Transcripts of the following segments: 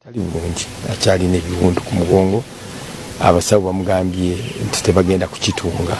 Tali bulungi, akyalina ebiwundu ku mugongo. Abasawo bamugambye nti tebagenda kukitunga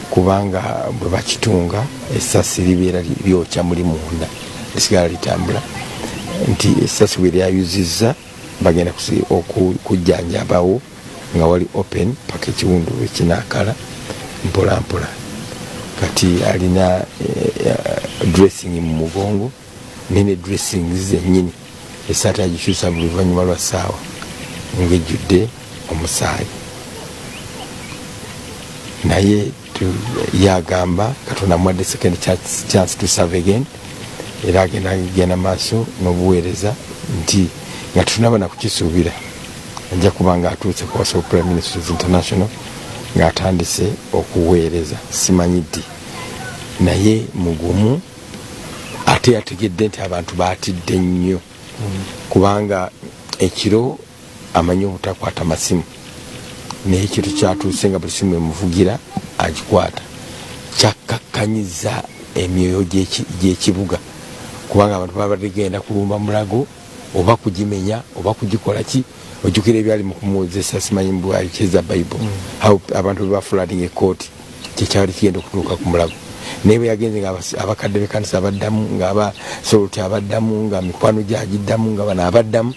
kubanga bwe bakitunga essasi libeera lyokya muli munda, lisigala litambula, nti essasi bwe lyayuzizza bagenda kujjanjabawo nga wali open paka ekiwundu lwekinaakala mpola mpola. Kati alina dressing mu mugongo nene dressing zennyini, esaati agikyusa buli luvannyuma lwa ssaawa ng'ejjudde omusaayi. Naye yagamba Katonda amuwadde second chance to serve again, era agenda genda maaso n'obuweereza nti nga tetunaba nakukisuubira ajja kuba nga atuuse ku House of Prayer Ministries International ng'atandise okuweereza. Simanyi ddi, naye mugumu, ate yategedde nti abantu baatidde nnyo kubanga ekiro amanyi obutakwata masimu, naye ekiro kyatuuse nga buli simu emuvugira agikwata. Kyakkakkanyiza emyoyo gy'ekibuga kubanga abantu babadde genda kulumba Mulago oba kugimenya oba kugikola ki. Ojjukira ebyali mu kumuwozesa, simanyi mbwakyeza Bible, abantu bwe baflooding ekooti, kyekyali kigenda okutuuka ku Mulago. Naye bwe yagenze nga abakadde bekanisa abaddamu, nga abasoloti abaddamu, nga mikwano gyagiddamu, nga bano abaddamu,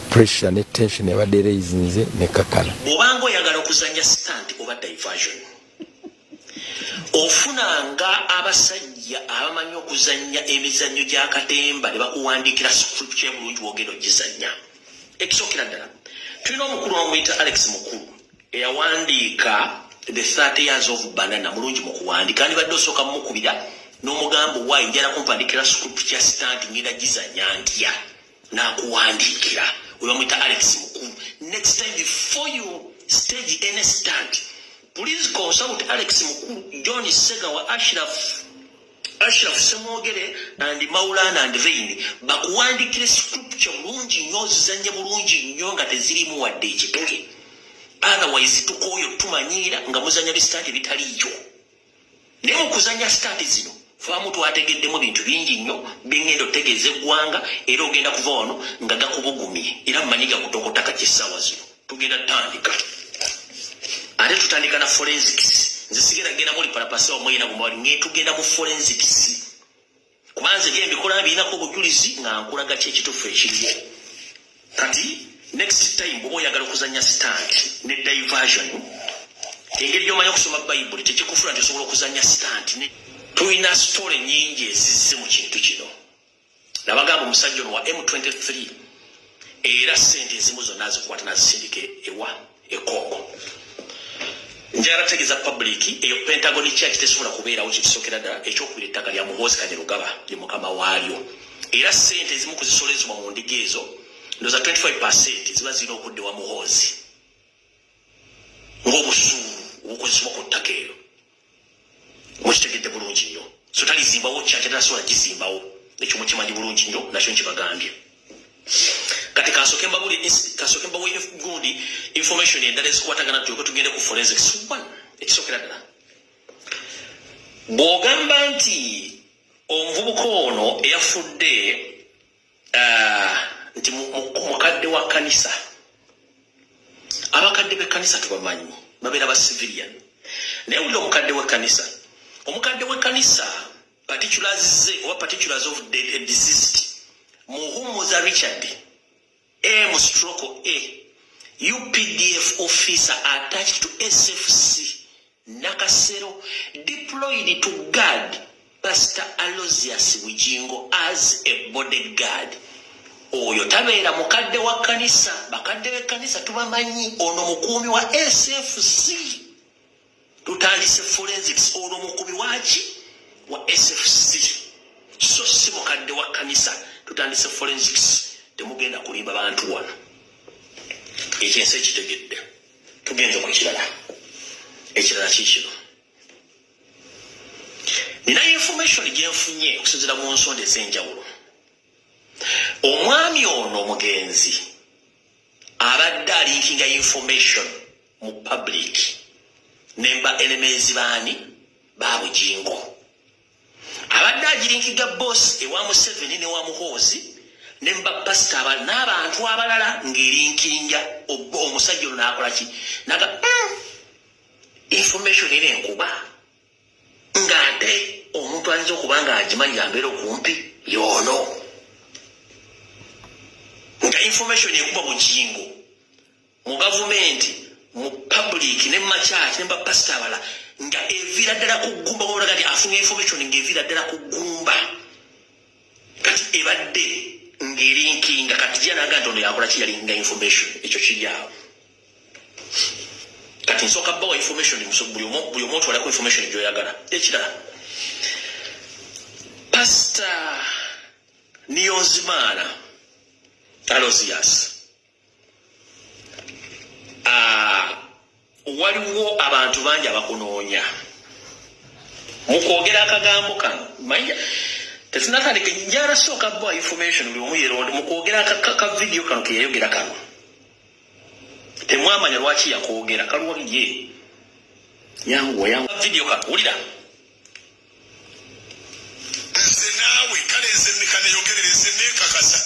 pressure ne tension ebadde eraisinze nekakkana. Bw'obanga oyagala okuzanya stunt oba diversion, ofunanga abasajja abamanyi okuzanya emizannyo gy'akatemba ne bakuwandiikira script bulungi wogenda ogizanya. Ekisookera ddala, tulina omukulu bamuyita Alex Mukulu eyawandiika The 30 Years of Banana. Mulungi mu kuwandiika. Andibadde osooka mumukubira n'omugamba, "Waayi, njala kumpandikira script kya stunt, ngenda gizanya ntya?" N'akuwandiikira. We bamuyita Alex Mukulu. Next time, before you stage any stunt, please consult Alex Mukulu, John Segawa, Ashraf Semwogere and Maulana and Vein, bakuwandikire scripture bulungi nnyo, ozizanye bulungi nnyo nga tezirimu wadde ekitole. Otherwise tukooyo tumanyiira nga muzanya bi stunt bitaliiyo. Naye mu kuzanya stunt zino faamu twategeddemu bintu bingi nnyo bingenda otegeeza eggwanga, era ogenda kuva wano nga gakubugumye era mumanyi gakutokotaka. Kyessaawa zino tugenda tutandika, ate tutandika na forensics. Nze sigenda genda muli palapasa wamwena gumawali nge tugenda mu forensics, kubanze byembikola birinako obujulizi nga nkulaga ki ekituufu ekiriwo. Kati next time bwoba oyagala okuzanya stunt ne diversion, engeri gyomanyi okusoma Bayibuli tekikufula nti osobola okuzanya stunt. Tulina story nyingi ezizze mu kintu kino. Nabagamba omusajja ono wa M23, era sente ezimu zonna azikwata nazisindika ewa ekooko. Njagala tegeeza public, eyo Pentagon Church tesobola kubeerawo. Kyekisookera ddala. Ekyokubiri, ettaka lya Muhoozi Kainerugaba, ye mukama waalyo, era sente ezimu kuzisolezebwa mu ndiga ezo, ndoza 25 ziba zirina okudda ewa Muhoozi ng'obusuulu obukozesebwa ku ttaka eryo. Mukitegedde bulungi nnyo. So talizimbawo church, tasobola gizimbawo. Ekyo mukimanyi bulungi nnyo, nakyo nkibagambye. Kati kasooke mbabuli, kasooke mbawe gundi information endala ezikwatagana, tulyoke tugende ku forensics. One, ekisookera ddala, bw'ogamba nti omuvubuka ono eyafudde nti mukadde wa kanisa, abakadde b'ekkanisa tubamanyi, babeera ba civilian. Naye wulira omukadde w'ekkanisa, omukadde w'ekkanisa, particulars ze oba particulars of the deceased, Muhumuza Richard M stroke A, UPDF officer attached to SFC Nakasero, deployed to guard Pastor Aloysius Bugingo as a bodyguard. Oyo tabeera mukadde wa kanisa. Bakadde b'ekkanisa tubamanyi. Ono mukuumi wa SFC. Tutandise forensics. Ono mukuumi waki? Wa SFC, so si mukadde wa kanisa. Tutandise forensics, temugenda kulimba bantu wano. Ekyensi ekitegedde. Tugenze ku kirala. Ekirala kikino: nina information gyenfunye okusinziira mu nsonda ez'enjawulo. Omwami ono omugenzi abadde aleakinga information mu public nemba enemies baani ba Bugingo. Abadde agileakinga boss ewa Museveni ne wa Muhoozi. Ne mubapasita abalala n'abantu abalala ng'erinkinja omusajja ono n'akola ki? Naga information era enkuba ng'ate omuntu ayinza okuba ng'agimanyi ambeera okumpi yoono, nga information ekuba Bugingo mu gavumenti, mu public, ne mumakyaki, ne mubapasita abalala, nga eviira ddala ku ggumba. Gobulaga nti afunye information ng'eviira ddala ku ggumba. Kati ebadde ng'erinkinga, kati janaga nti ono yakola ki? Yalinga information. Ekyo kiri awo. Kati nsooka bawa information, buli omu otwalako information gyoyagala. Ekirala, Pasita Niyonzimaana Alozias, waliwo abantu bangi abakunoonya. Mu kwogera akagambo kano, manya tetunatandika, njala sooka bawa information, buli omu yeronde. Mu kwogera ka vidiyo kano keyayogera kano, temwamanya lwaki yakwogera. Kaluwa ye yanguwa yanguwa vidiyo kano, wulira. Nze naawe kale, nze nekaneyogerere, nze nekakasa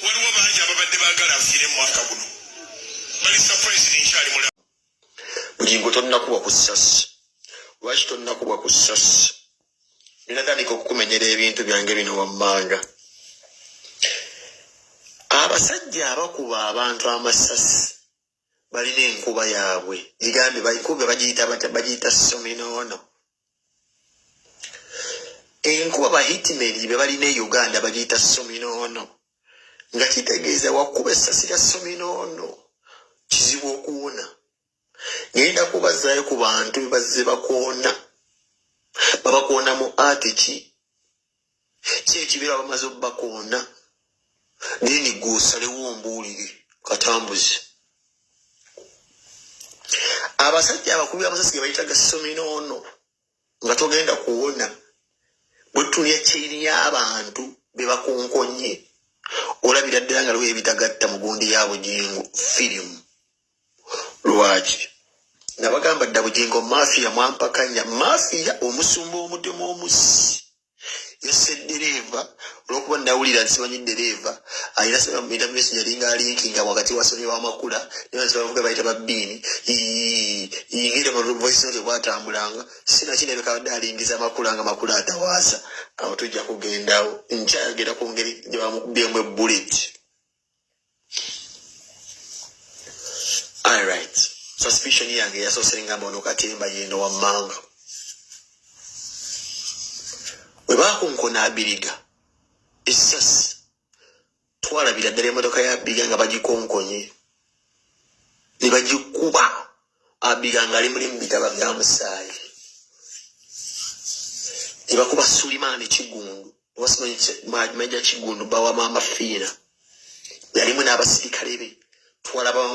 waliwo bangi ababadde baagala nfiire mu mwaka guno, bali surprise nkyali mulamu. Bugingo, tonnakubwa ku ssasi. Lwaki tonnakubwa ku ssasi? Ninatandika okukumenyera ebintu byange bino wammanga. Abasajja abakuba abantu amasasi balina enkuba yaabwe, gigambye baikube, bagiyita batya? Bagiyita sominoono. Enkuba ba hitmen be balina e Uganda bagiyita sominoono, nga kitegeeza wakuba essasi lya sominoono, kizibu okuwona. Ngenda kubazaayo ku bantu be bazze bakoona. Babakoona mu ati ki ki ekibeera bamaze obbakoona, then gwe osalewo ombuulire katambuzi. Abasajja abakubi amasasi ge bayita gasominoono, nga togenda kuwona. Bwetulya chain y'abantu be bakonkonye, olabira ddala nga liwo ebitagatta mu gundi ya Bugingo firimu. Lwaki nabagamba dda Bugingo mafia? Mwampakanya mafia. Omusumba omutemu omusi yasse ddereeva olwokuba nawulira nti simanyi ddereeva alina ita message, alinga alinkinga wakati wasomye wamakula nebavuga bayita babbiini yingira mu voice note bwatambulanga, sinakindabika abadde alingiza makula nga makula atawaasa. Awo tujja kugendawo, nkyayogera ku ngeri gye bamukubyemu ebullet. Alright, suspicion yange yasoose ngamba ono katemba yeno wammanga. Bwe bakunkona abiriga essasi, twalabira ddala emotoka ya Abiga nga bagikonkonye ne bagikuba, Abiga nga ali muli mu bitaba bya musaayi, ne bakuba Sulimaani Kigundu, oba simanyi Meja Kigundu bawa Maama Fiina, yalimu n'abasirikale be. Twalaba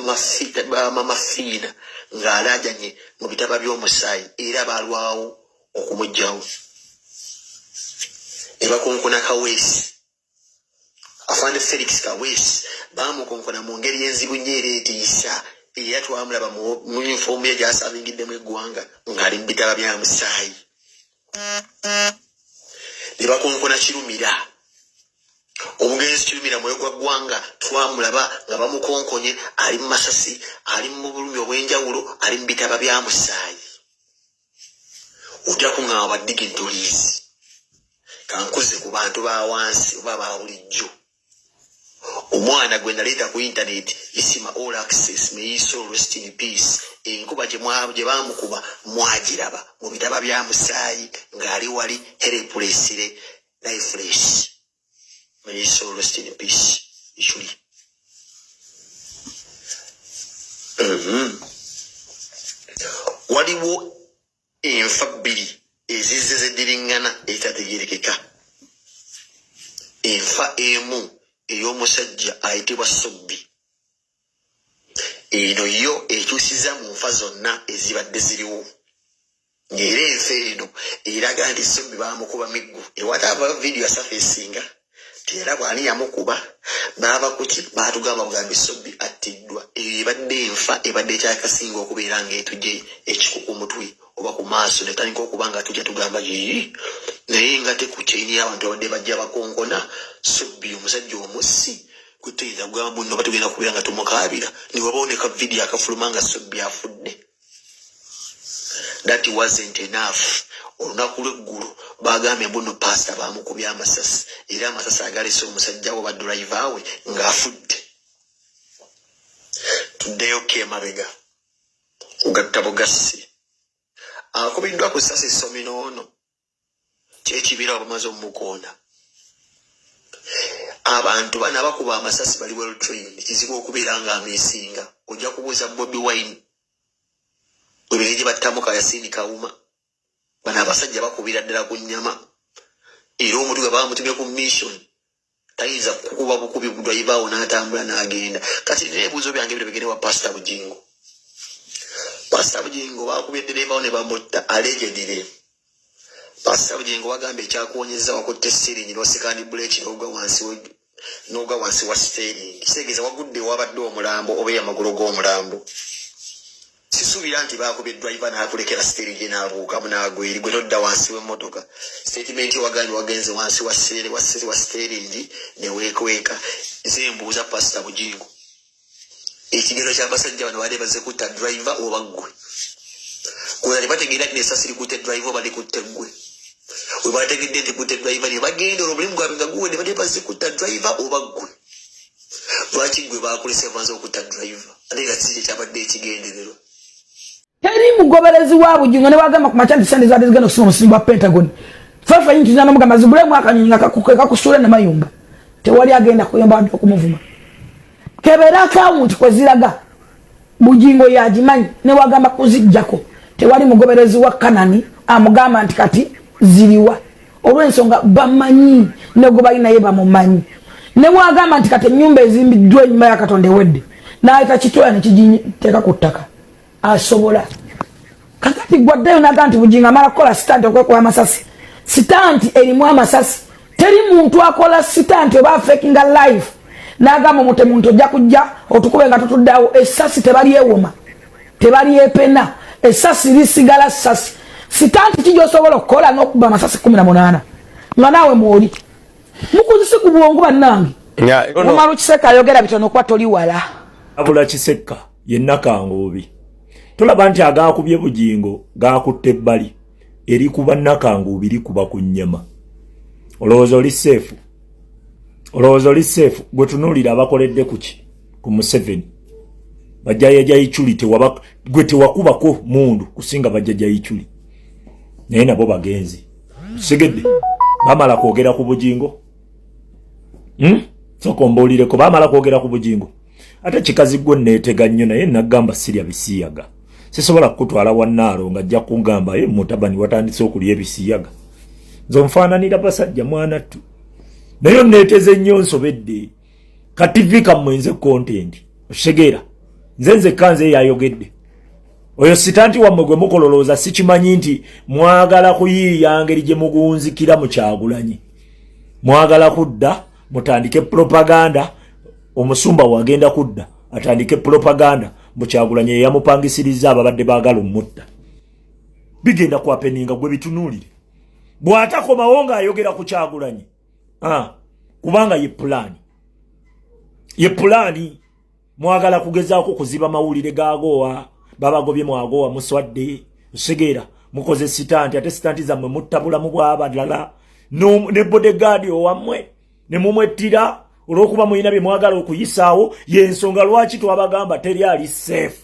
Mama Fiina ng'alaajanye mu bitaba by'omusaayi, era balwawo okumugjawo. Ne bakonkona Kaweesi, Afande Felix Kaweesi, bamukonkona mu ngeri enzibu nnyo era etiisa, era twamulaba mu yunifoomu ye gy'asabingiddemu eggwanga ng'ali mu bitaba bya musaayi. Ne bakonkona Kirumira, omugenzi Kirumira mwoyo gwa ggwanga, twamulaba nga bamukonkonye, ali mu masasi, ali mu bulumi obw'enjawulo, ali mu bitaba bya musaayi. Ojja kuŋŋamba ba dignitaries, kankuze ku bantu ba wansi oba ba bulijjo. Omwana gwe naleeta ku internet, Isima All Access, may his soul rest in peace, enkuba gye baamukuba mwagiraba mu bitaba bya musaayi ng'ali wali helpless, lifeless. May his soul rest in peace. Ichuli. Waliwo enfa bbiri ezizze zediriŋŋana ezitategerekeka. Enfa emu ey'omusajja ayitibwa Sobbi, eno yo ekyusiza mu nfa zonna ezibadde ziriwo, ng'era enfa eno eraga nti Sobbi baamukuba miggu. Ewataava vidiyo yasafeesinga, teyalabwa ani yamukuba, baaba kuki, baatugamba bugambi Sobbi attiddwa. Eyo ebadde enfa ebadde ekyakasinga okubeera ng'etujje ekiku ku mutwe oba ku maaso, netandika okuba nga tujja tugamba yii, naye nga te ku chain y'abantu abadde bajja bakonkona Sobbi, omusajja omussi. Kutuyinza kugamba bunno batugenda kubeera nga tumukaabira niwaboneka vidiyo akafuluma nga Sobbi afudde. That wasn't enough. Olunaku lw'eggulo bagambye mbuno pasita bamukubye amasasi, era amasasi agalese omusajja we badriver we ng'afudde. Tuddeyo ko emabega, kugatta bugassi akubiddwa ku ssasi essomero ono kyekibeera bamaze omukoona. Abantu bano abakuba amasasi bali well trained. Kizibu okubeera nga amisinga. Ojja kubuuza Bobi Wine ebiri gye battamu Kayasini Kawuma. Bano abasajja bakubira ddala ku nnyama, era omuntu gwe bamutumye ku mission tayinza kukuba bukubi driver awo n'atambula n'agenda. Kati nina ebibuuzo byange bino bigende wa Pasita Bujingo. Pasita Bujingo, bakubye ddereeva wo ne bamutta allegedly. Pasita Bujingo, wagamba ekyakuwonyeza wakutte steering n'osikandi brake n'ogwa wansi wa steering. Kitegeeza wagudde wabadde omulambo oba amagulu g'omulambo. Sisuubira nti bakubye driver n'akulekera steering n'abuukamu n'agwa eri gwe todda wansi w'emmotoka. Statement wagambye wagenze wansi wa steering ne weekweka. Nze mbuuza Pasita Bujingo, ekigero ky'abasajja bano badde bazze kutta driver oba ggwe? Kuza tebategeera nti esasi likutte driver oba likutte ggwe. We bategedde nti kutte driver ne bagenda, olwo omulimu gwabwe nga guwedde. Badde bazze kutta driver oba ggwe? Lwaki ggwe bakulese banze okutta driver ate nga si kyekyabadde ekigendererwa? Teri mugoberezi wa Bujingo ne wagamba ku makya nti sente zaadde zigenda okusima omusingi gwa Pentagon, fefe yinti namugamba zigulemu akanyonyi nga kakusuule ne mayumba, tewali agenda kuyomba wadde okumuvuma. Kebera akawunti kwe ziraga, Bujingo yagimanyi. Ne wagamba kuzijjako, tewali mugoberezi wa Kanani amugamba nti kati ziriwa, olw'ensonga bamanyi ne gwe bali naye bamumanyi. Ne wagamba nti kati ennyumba ezimbiddwa enyuma ya Katonda ewedde, n'ayita kitwala nekigiteeka ku ttaka, asobola. Kakati gwaddeyo naga nti Bujingo amala kukola stunt okwekuba amasasi. Stunt erimu amasasi. Teri muntu akola stunt oba afakinga life n'agamba omutemu nti ojja kujja otukube nga tutuddeawo. Essasi tebalyewoma, tebalyepena, essasi lisigala sasi. Stunt ki gyosobola okukola n'okuba amasasi 18 nga naawe mwoli mukuzisi ku bwongo? Bannange, Umaru Kiseka ayogera bitono kuba toli wala. Abula Kisekka yenna Kanguubi, tolaba nti agakubye Bugingo gakutte ebbali erikuba Nakanguubi, likuba ku nnyama. Olowooza oli safe? Olowooza oli safe? Gwe tunuulira abakoledde kuki ku Museveni, bajjayaja Ichuli. Gwe tewakubako mundu kusinga bajjaja Ichuli, naye nabo bagenzi sigedde bamala kwogera ku Bugingo. Soka ombuulireko, bamala kwogera ku Bugingo. Ate kikazi gwe neetega nnyo, naye nagamba sirya bisiyaga, sisobola kukutwala wannaalo nga ajja kugamba ye mutabani watandise okulya ebisiyaga. Nze onfaananira basajja mwanattu, naye onneeteze nnyo, nsobedde. Ka TV kammwe nze content okitegeera, nze nzekka nze yayogedde. Oyo stunt wammwe gwe mukololooza, sikimanyi nti mwagala kuyiiya ngeri gye mugunzikira mu Kyagulanyi. Mwagala kudda mutandike propaganda. Omusumba wagenda kudda atandike propaganda mu Kyagulanyi eyamupangisiriza ababadde baagala omutta. Bigenda kwahappeninga, gwe bitunuulire. Bw'atakomawo ng'ayogera ku Kyagulanyi, ah, kubanga ye pulaani, ye pulaani. Mwagala kugezaako kuziba mawulire gaagowa babagobye mwagowa, muswadde nsegeera. Mukoze stunt, ate stunt zammwe mutta bulamu bw'abalala ne bodyguard owammwe ne mumwettira olw'okuba mulina bye mwagala okuyisaawo. Yensonga lwaki twabagamba teri ali safe.